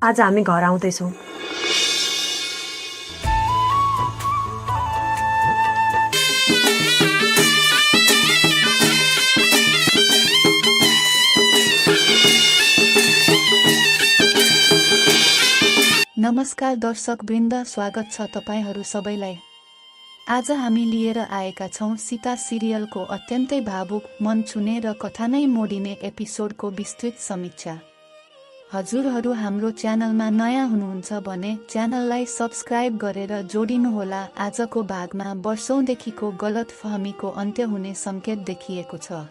आज हामी घर आउँदैछौँ। नमस्कार दर्शक वृन्द, स्वागत छ तपाईहरू सबैलाई। आज हामी लिएर आएका छौं सीता सिरियलको अत्यन्तै भावुक, मन छुने र कथा नै मोडिने एपिसोडको विस्तृत समीक्षा। हजुरहरू हाम्रो च्यानलमा नयाँ हुनुहुन्छ भने च्यानललाई सब्स्क्राइब गरेर जोडिनुहोला। आजको भागमा वर्षौंदेखिको गलतफहमीको अन्त्य हुने संकेत देखिएको छ।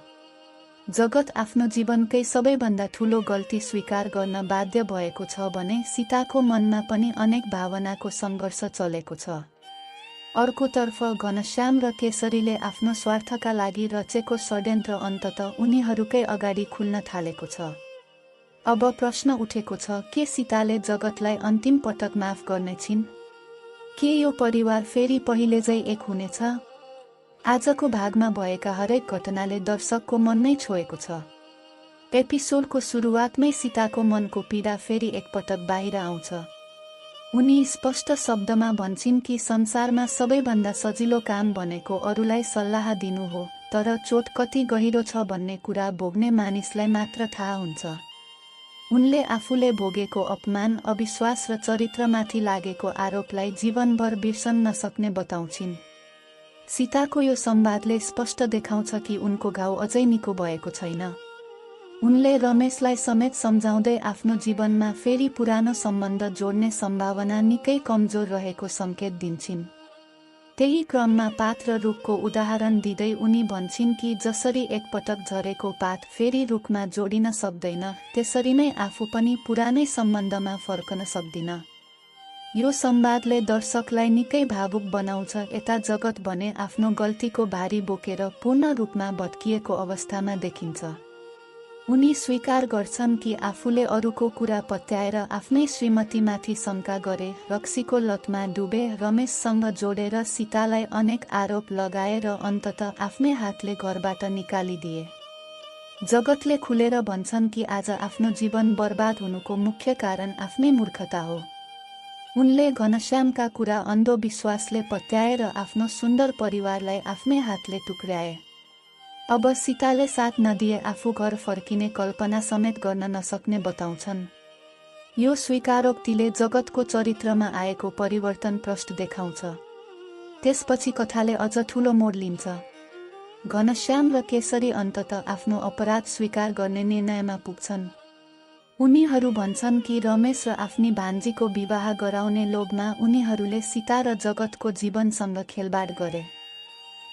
जगत आफ्नो जीवनकै सबैभन्दा ठूलो गल्ती स्वीकार गर्न बाध्य भएको छ भने सीताको मनमा पनि अनेक भावनाको सङ्घर्ष चलेको छ। अर्कोतर्फ घनश्याम र केसरीले आफ्नो स्वार्थका लागि रचेको षड्यन्त्र अन्ततः उनीहरूकै अगाडि खुल्न थालेको छ। अब प्रश्न उठेको छ, के सीताले जगतलाई अन्तिम पटक माफ गर्नेछिन्? के यो परिवार फेरि पहिले झै एक हुनेछ? आजको भागमा भएका हरेक घटनाले दर्शकको मन नै छोएको छ। एपिसोडको सुरुवातमै सीताको मनको पीडा फेरि एकपटक बाहिर आउँछ। उनी स्पष्ट शब्दमा भन्छिन् कि संसारमा सबैभन्दा सजिलो काम भनेको अरूलाई सल्लाह दिनु हो, तर चोट कति गहिरो छ भन्ने कुरा भोग्ने मानिसलाई मात्र थाहा हुन्छ। उनले आफूले भोगेको अपमान, अविश्वास र चरित्रमाथि लागेको आरोपलाई जीवनभर बिर्सन नसक्ने बताउँछिन्। सीताको यो संवादले स्पष्ट देखाउँछ कि उनको घाउ अझै निको भएको छैन। उनले रमेशलाई समेत सम्झाउँदै आफ्नो जीवनमा फेरि पुरानो सम्बन्ध जोड्ने सम्भावना निकै कमजोर रहेको संकेत दिन्छिन्। त्यही क्रममा पात र रुखको उदाहरण दिँदै उनी भन्छिन् कि जसरी एकपटक झरेको पात फेरि रुखमा जोडिन सक्दैन, त्यसरी नै आफू पनि पुरानै सम्बन्धमा फर्कन सक्दिन। यो संवादले दर्शकलाई निकै भावुक बनाउँछ। यता जगत भने आफ्नो गल्तीको भारी बोकेर पूर्ण रूपमा भत्किएको अवस्थामा देखिन्छ। उनी स्वीकार गर्छन् कि आफूले अरूको कुरा पत्याएर आफ्नै श्रीमतीमाथि शङ्का गरे, रक्सीको लतमा डुबे, रमेशसँग जोडेर सीतालाई अनेक आरोप लगाए र अन्ततः आफ्नै हातले घरबाट निकालिदिए। जगतले खुलेर भन्छन् कि आज आफ्नो जीवन बर्बाद हुनुको मुख्य कारण आफ्नै मूर्खता हो। उनले घनश्यामका कुरा अन्धविश्वासले पत्याएर आफ्नो सुन्दर परिवारलाई आफ्नै हातले टुक्र्याए। अब सीताले साथ नदिए आफू घर फर्किने कल्पना समेत गर्न नसक्ने बताउँछन्। यो स्वीकारोक्तिले जगतको चरित्रमा आएको परिवर्तन प्रष्ट देखाउँछ। त्यसपछि कथाले अझ ठूलो मोड लिन्छ। घनश्याम र केसरी अन्ततः आफ्नो अपराध स्वीकार गर्ने निर्णयमा पुग्छन्। उनीहरू भन्छन् कि रमेश र आफ्नी भान्जीको विवाह गराउने लोभमा उनीहरूले सीता र जगतको जीवनसँग खेलबाड गरे।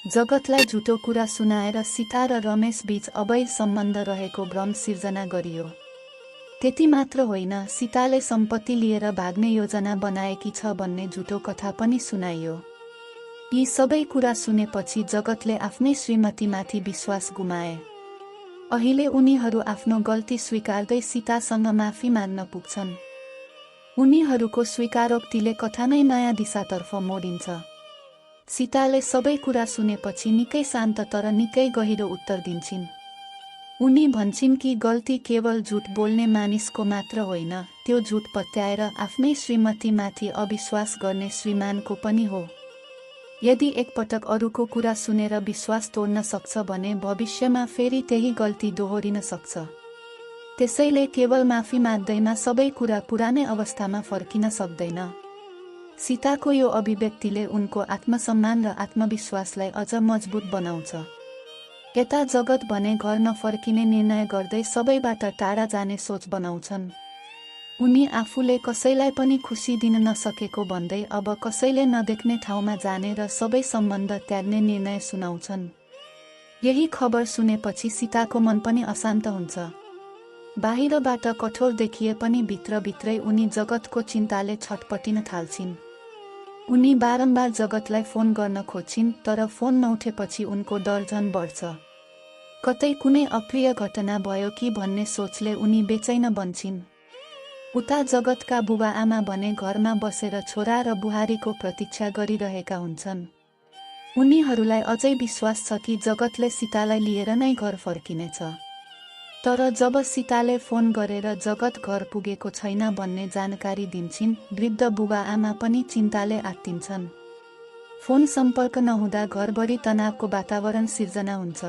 जगतलाई झुटो कुरा सुनाएर सीता र रमेश बीच अवैध सम्बन्ध रहेको भ्रम सिर्जना गरियो। त्यति मात्र होइन, सीताले सम्पत्ति लिएर भाग्ने योजना बनाएकी छ भन्ने झुटो कथा पनि सुनाइयो। यी सबै कुरा सुनेपछि जगतले आफ्नै श्रीमतीमाथि विश्वास गुमाए। अहिले उनीहरू आफ्नो गल्ती स्वीकार्दै सीतासँग माफी माग्न पुग्छन्। उनीहरूको स्वीकारोक्तिले कथा नै नयाँ दिशातर्फ मोडिन्छ। सीताले सबै कुरा सुनेपछि निकै शान्त तर निकै गहिरो उत्तर दिन्छिन्। उनी भन्छिन् कि गल्ती केवल झुट बोल्ने मानिसको मात्र होइन, त्यो झुट पत्याएर आफ्नै श्रीमतीमाथि अविश्वास गर्ने श्रीमानको पनि हो। यदि एकपटक अरूको कुरा सुनेर विश्वास तोड्न सक्छ भने भविष्यमा फेरि त्यही गल्ती दोहोरिन सक्छ। त्यसैले केवल माफी माग्दैमा सबै कुरा पुरानै अवस्थामा फर्किन सक्दैन। सीताको यो अभिव्यक्तिले उनको आत्मसम्मान र आत्मविश्वासलाई अझ मजबुत बनाउँछ। यता जगत भने घर नफर्किने निर्णय गर्दै सबैबाट टाढा जाने सोच बनाउँछन्। उनी आफूले कसैलाई पनि खुसी दिन नसकेको भन्दै अब कसैले नदेख्ने ठाउँमा जाने र सबै सम्बन्ध त्याग्ने निर्णय सुनाउँछन्। यही खबर सुनेपछि सीताको मन पनि अशान्त हुन्छ। बाहिरबाट कठोर देखिए पनि भित्रभित्रै उनी जगतको चिन्ताले छटपटिन थाल्छिन्। उनी बारम्बार जगतलाई फोन गर्न खोज्छिन्, तर फोन नउठेपछि उनको डर झन बढ्छ। कतै कुनै अप्रिय घटना भयो कि भन्ने सोचले उनी बेचैन बन्छिन्। उता जगतका बुबा आमा भने घरमा बसेर छोरा र बुहारीको प्रतीक्षा गरिरहेका हुन्छन्। उनीहरूलाई अझै विश्वास छ कि जगतले सीतालाई लिएर नै घर फर्किनेछ। तर जब सीताले फोन गरेर जगत घर पुगेको छैन भन्ने जानकारी दिन्छिन्, वृद्ध बुबा आमा पनि चिन्ताले आत्तिन्छन्। फोन सम्पर्क नहुँदा घरभरि तनावको वातावरण सिर्जना हुन्छ।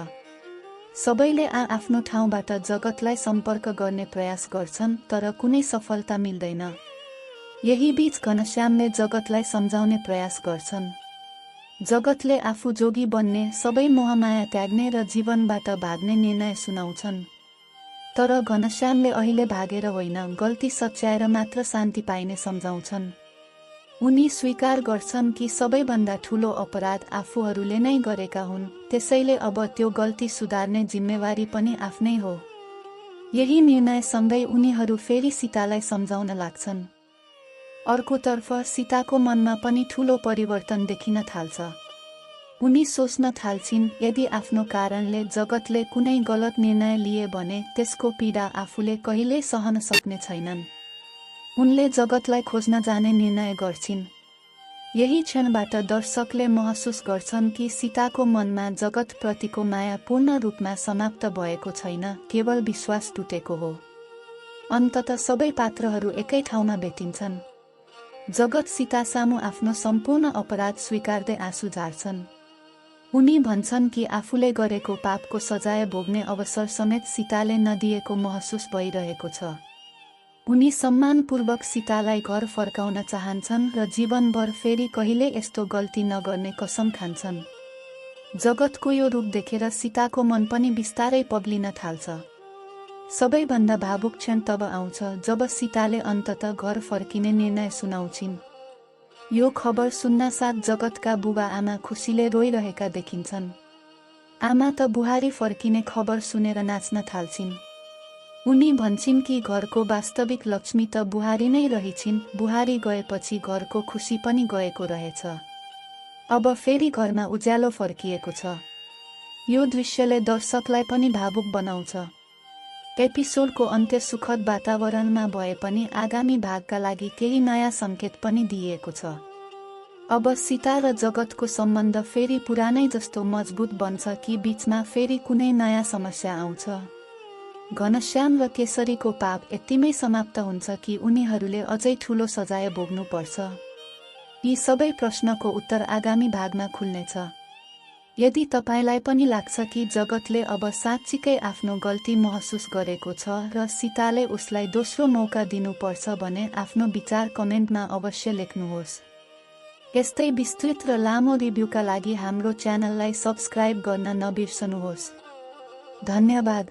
सबैले आफ्नो ठाउँबाट जगतलाई सम्पर्क गर्ने प्रयास गर्छन्, तर कुनै सफलता मिल्दैन। यही बीच घनश्यामले जगतलाई सम्झाउने प्रयास गर्छन्। जगतले आफू जोगी बन्ने, सबै मोहमाया त्याग्ने र जीवनबाट भाग्ने निर्णय सुनाउँछन्। तर घनश्यामले अहिले भागेर होइन, गल्ती सच्याएर मात्र शान्ति पाइने सम्झाउँछन्। उनी स्वीकार गर्छन् कि सबैभन्दा ठूलो अपराध आफूहरूले नै गरेका हुन्, त्यसैले अब त्यो गल्ती सुधार्ने जिम्मेवारी पनि आफ्नै हो। यही निर्णयसँगै उनीहरू फेरि सीतालाई सम्झाउन लाग्छन्। अर्कोतर्फ सीताको मनमा पनि ठूलो परिवर्तन देखिन थाल्छ। उनी सोच्न थाल्छिन्, यदि आफ्नो कारणले जगतले कुनै गलत निर्णय लिए भने त्यसको पीडा आफूले कहिल्यै सहन सक्ने छैनन्। उनले जगतलाई खोज्न जाने निर्णय गर्छिन्। यही क्षणबाट दर्शकले महसुस गर्छन् कि सीताको मनमा जगतप्रतिको माया पूर्ण रूपमा समाप्त भएको छैन, केवल विश्वास टुटेको हो। अन्ततः सबै पात्रहरू एकै ठाउँमा भेटिन्छन्। जगत सीता सामु आफ्नो सम्पूर्ण अपराध स्वीकार्दै आँसु झार्छन्। उनी भन्छन् कि आफूले गरेको पापको सजाय भोग्ने अवसर समेत सीताले नदिएको महसुस भइरहेको छ। उनी सम्मानपूर्वक सीतालाई घर फर्काउन चाहन्छन् र जीवनभर फेरि कहिल्यै यस्तो गल्ती नगर्ने कसम खान्छन्। जगतको यो रूप देखेर सीताको मन पनि बिस्तारै पग्लिन थाल्छ। सबैभन्दा भावुक क्षण तब आउँछ जब सीताले अन्ततः घर फर्किने निर्णय सुनाउँछिन्। यो खबर सुन्नासाथ जगतका बुबा आमा खुसीले रोइरहेका देखिन्छन्। आमा त बुहारी फर्किने खबर सुनेर नाच्न थाल्छिन्। उनी भन्छिन् कि घरको वास्तविक लक्ष्मी त बुहारी नै रहिछिन्, बुहारी गएपछि घरको खुसी पनि गएको रहेछ। अब फेरि घरमा उज्यालो फर्किएको छ। यो दृश्यले दर्शकलाई पनि भावुक बनाउँछ। एपिसोडको अन्त्य सुखद वातावरणमा भए पनि आगामी भागका लागि केही नयाँ सङ्केत पनि दिइएको छ। अब सीता र जगतको सम्बन्ध फेरि पुरानै जस्तो मजबुत बन्छ कि बीचमा फेरि कुनै नयाँ समस्या आउँछ। घनश्याम र केसरीको पाप यतिमै समाप्त हुन्छ कि उनीहरूले अझै ठूलो सजाय भोग्नुपर्छ। यी सबै प्रश्नको उत्तर आगामी भागमा खुल्नेछ। यदि तपाईलाई पनि लाग्छ कि जगतले अब साँच्चीकै आफ्नो गल्ती महसुस गरेको छ र सीताले उसलाई दोस्रो मौका दिनुपर्छ भने आफ्नो विचार कमेन्टमा अवश्य लेख्नुहोस्। यस्तै विस्तृत र लामो रिभ्यूका लागि हाम्रो च्यानललाई सब्स्क्राइब गर्न नबिर्सनुहोस्। धन्यवाद।